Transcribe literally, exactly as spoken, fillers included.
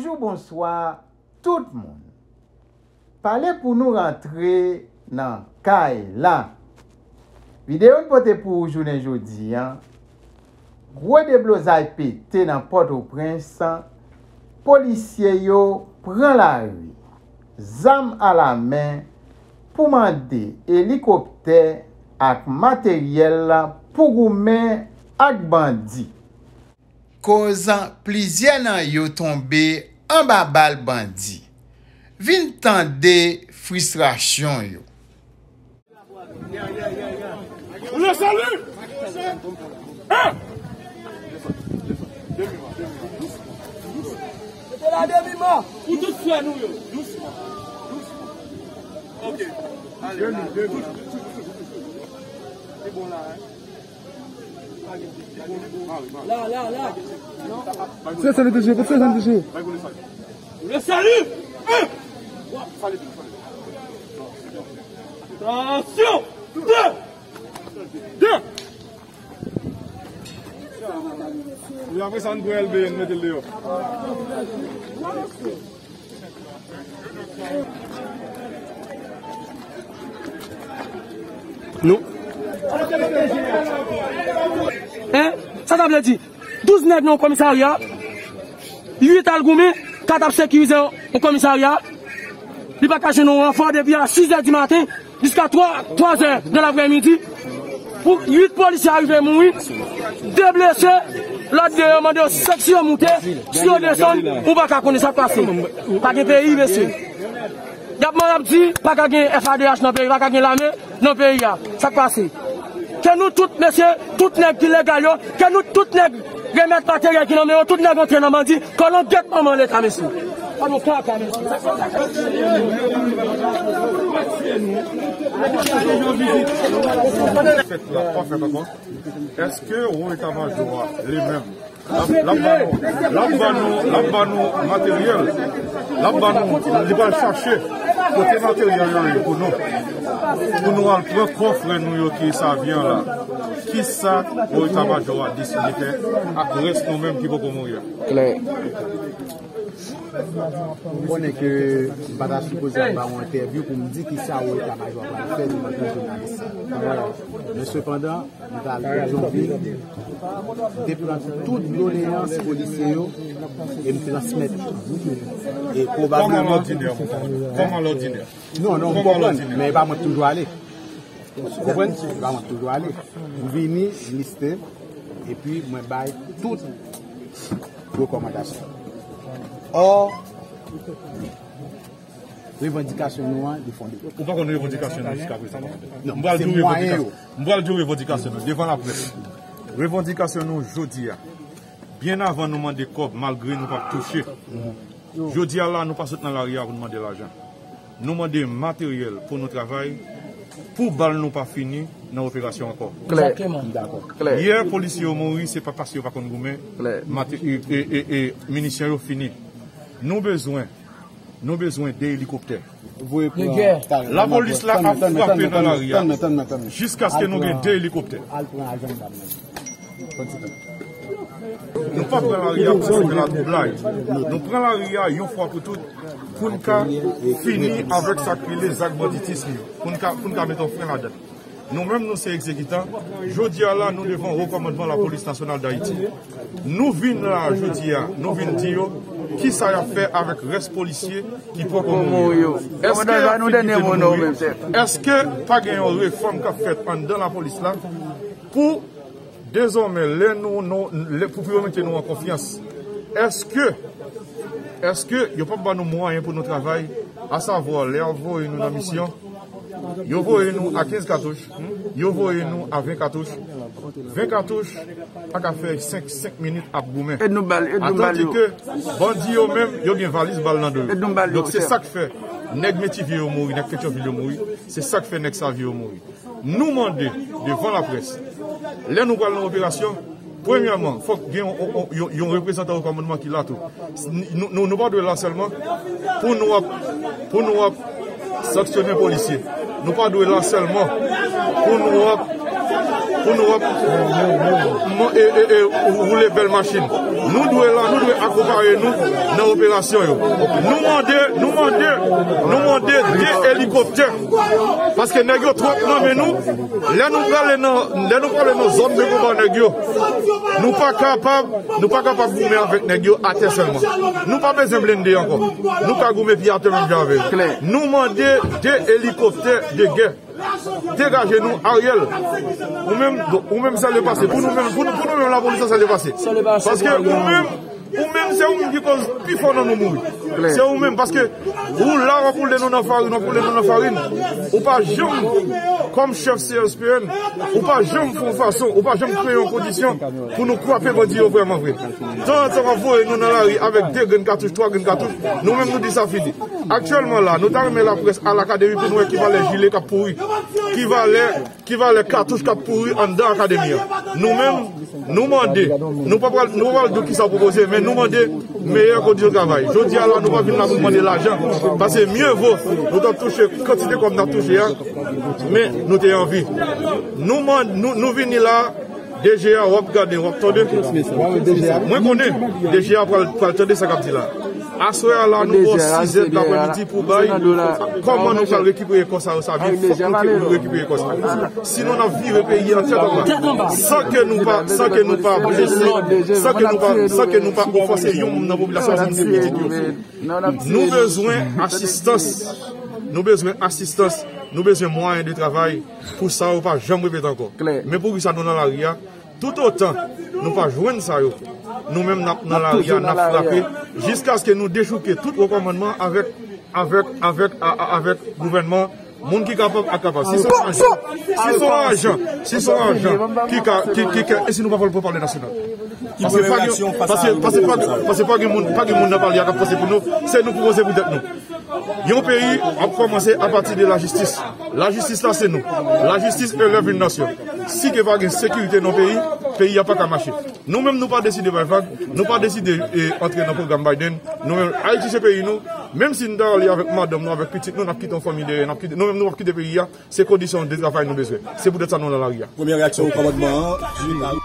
Bonjou, bonswa tout moun. Pale pou nou rantre nan kay la. Videyo n pote pou ou jounen jodi a, gwo deblozay pete nan Pòtoprens, polisye yo pran lari, zam alamen pou mande elikoptè ak materyèl pou goumen ak bandi. Koz plizyè nan yo tonbe anba bal bandi. Vin tande fristrasyon yo. Le salut! Hein? Mete la demi mò. Pou tout frè nou yo. Dousman. Dousman. Ok. Ale. Se sa nou te jwe, se sa nou te jwe. Le salut! Un! Attention! Deux! Deux! Wi, apre sa, nou pran L B, nou mete l deyò. Nou. Hein? Sa ta vle di? Douz nèg nan yon komisarya, uit al goumen, kat ap sekirize yon komisarya. Li pa ka jwenn yon ranfò depi a sis è di maten jiska twa, twa è de laprèmidi. Pou uit polisye arive mouri, de blese, lòt de yo mande yo sèk si yo moute, si yo desann, ou pa ka konnen sa k pase. Pa gen peyi, mesye. Y ap mande, y ap di, pa ka gen F A D H nan peyi, pa ka gen lame nan peyi a. Sa k pase? Ke nou tout, mesye, tout nèg ki legal yo, ke nou tout nèg remèt materyèl ki nan men yo, tout nèg antre nan bandi, kòlon gèt manman Leta, mesye. Kòlon kaka, mesye. Fèt la, pa fèt ankò. Èske wo eta majò a li menm L ap, l ap ba nou, l ap ba nou, l ap ba nou materyèl. L ap ba nou, li pral chache kote materyèl yo ye pou nou. Pou nou al pran kò frè nou yo ki Savyen la. Kisa wo eta majò a deside fè ak rès nou menm ki poko mouri a? Klè. Ou konnen ke m pa ta sipoze ap ba w entèvyou pou m di kisa wo eta majò a pral fè devan tout jounalis. Men sepandan, m t al Petyonvil, m te pran tout doleyans polisye yo e m transmèt. E pwobableman. Kòman lòdinè, mon frè? Kòman lòdinè? Non, non, m konprann, men e pa mwen k toujou ale. Ou konprann? E pa mwen k toujou ale. M vini, m liste, epi mwen bay tout rekòmandasyon. Ò, revandikasyon nou an, li fonde. Ou pa konn revandikasyon nou jiska prezan, pa konn. Non, m pral di w revandikasyon. M pral di w revandikasyon nou devan laprès. Revandikasyon nou jodi a. Byen avan nou mande kòb, malgre nou p ap touche. Jodi a la, nou pa sot nan lari a pou nou mande lajan. Nou mande materyèl pou nou travay, pou bal nou pa fini nan operasyon ankò. Klè. Egzakteman. Dakò. Klè. Yè, polisye yo mouri, se pa paske yo pa konn goumen. Klè. Mate-, e, e, e, e, minisyon yo fini. Nou bezwen, nou bezwen de elikoptè. Voye pran. Lapolis la ap frape nan lari a jiskaske nou gen de elikoptè. Al pran ajan dam nan. Nou pa pran lari a pou fè latwoublay. Nou pran lari a yon fwa pou tout pou n ka fini avèk sa k rele zak banditism yo. Pou n ka, pou n ka mete yon fren ladan l. Nou menm, nou se egzekitan. Jodi a la, nou devan Wo Kòmandman Lapolis Nasyonal d Ayiti. Nou vin la, jodi a, nou vin di yo kisa y ap fè avèk rès polisye ki poko mouri yo. Èske y ap fin kite nou mouri? Èske pa gen yon refòm k ap fèt anndan lapolis la pou dezòmè, lè nou, nou, lè, pou, pou yo mete nou an konfyans, èske, èske yo p ap ba nou mwayen pou nou travay, asavwa, lè y ap voye nou nan misyon, yo voye nou a kenz katouch, yo voye nou a ven katouch. Ven katouch pa ka fè senk, senk minit ap goumen. Ed nou bal, ed nou bal yo. Atandi ke bandi yo menm, yo gen valiz bal nan do yo. Ed nou bal yo. Donk, se sa k fè nèg Metivye yo mouri, nèg Petyonvil yo mouri, se sa k fè nèg Savyen yo mouri. Nou mande devan laprès, lè nou pral nan operasyon, premyèman, fòk gen yon, yon, yon, yon reprezantan Wo Kòmandman ki la tou. S-, n-, nou, nou, nou pa dwe la sèlman pou nou ap, pou nou ap sanksyone polisye. Nou pa dwe la sèlman pou nou ap, pou nou ap, e, e, e, woule bèl machin. Nou dwe la, nou dwe akonpaye nou nan operasyon yo. Nou mande, nou mande, nou mande de elikoptè. Paske nèg yo twòp nan men nou. Lè nou prale nan, lè nou prale nan zòn de konba nèg yo, nou pa kapab, nou pa kapab goumen avèk nèg yo atè sèlman. Nou pa bezwen blende ankò. Nou ka goumen pi atè menm jan avè yo. Nou mande de elikoptè de gè. Degaje nou, Ariel. Ou menm, ou menm, sèl pase. Pou nou menm, pou nou, pou nou menm, lapolis, sèl pase. Paske ou menm, ou menm, se ou menm ki koz pi fò nan nou mouri. Se ou menm, paske ou la, w ap woule nou nan farin, w ap woule nou nan farin. Ou pa janm, kòm chèf C S P N, ou pa janm fè yon fason, ou pa janm kreye yon kondisyon pou nou kwape bandi yo vrèman vre. Tanzantan, w ap voye nou nan lari avèk de grenn katouch, twa grenn katouch, nou menm, nou di sa fini. Aktyèlman la, nou ta renmen laprès al akademi pou nou wè ki valè jile k ap pouri, ki valè, ki valè katouch k ap pouri anndan akademi an. Nou menm, nou mande, nou pa pral, nou pa pral di w kisa w pwopoze, men nou mande meyè kondisyon travay. Jodi a la, nou pa vin la pou n mande lajan, paske mye vo nou t ap touche kantite kòb n ap touche a, men nou te anvi. Nou mande, nou, nou vini la, D G a, w ap gade, w ap tande. Mwen konnen D G a pral, pral tande sa k ap di la. Aswè a la, nou ba w sizè dapremidi pou bay kòman nou pral rekipere kò sa yo, sa vin fòk nou te pou nou rekipere kò sa. Sinon, n ap vire peyi a tèt anba. San ke nou pa, san ke nou pa blese, san ke nou pa, san ke nou pa ofanse yon moun nan popilasyon, sa se pitit yo. Nou bezwen asistans. Nou bezwen asistans. Nou bezwen mwayen de travay pou sa yo pa janm repete ankò. Men poukisa nou nan lari a? Toutotan nou pa jwenn sa yo, nou menm n ap nan lari a, n ap frape, jiskaske nou dechouke tout wo kòmandman avèk, avèk, avèk, a- a- avèk gouvènman, moun ki kapab ak kapab. Si se yon ajan, si se yon ajan, si se yon ajan ki ka, ki, ki, ki, e si nou pa pran pou palè nasyonal? Paske pa gen, paske, paske pa gen, paske pa gen moun, pa gen moun nan palè a k ap panse pou nou, se nou pou panse pou tèt nou. Yon peyi ap kòmanse apati de lajistis. Lajistis la se nou. Lajistis elèv yon nasyon. Si ke pa gen sekirite nan peyi, peyi a pa ka mache. Nou menm nou pa deside bay vag, nou pa deside e, antre nan pwogram Biden. Nou menm, Ayiti se peyi nou. Menm si n ta ale avèk madanm nou, avèk pitit nou, n ap kite yon fanmi dèyè, n ap kite, nou menm nou p ap kite peyi a. Se kondisyon de travay nou bezwen. Se poutèt sa nou nan lari a. Premyè reyaksyon kòmandman an.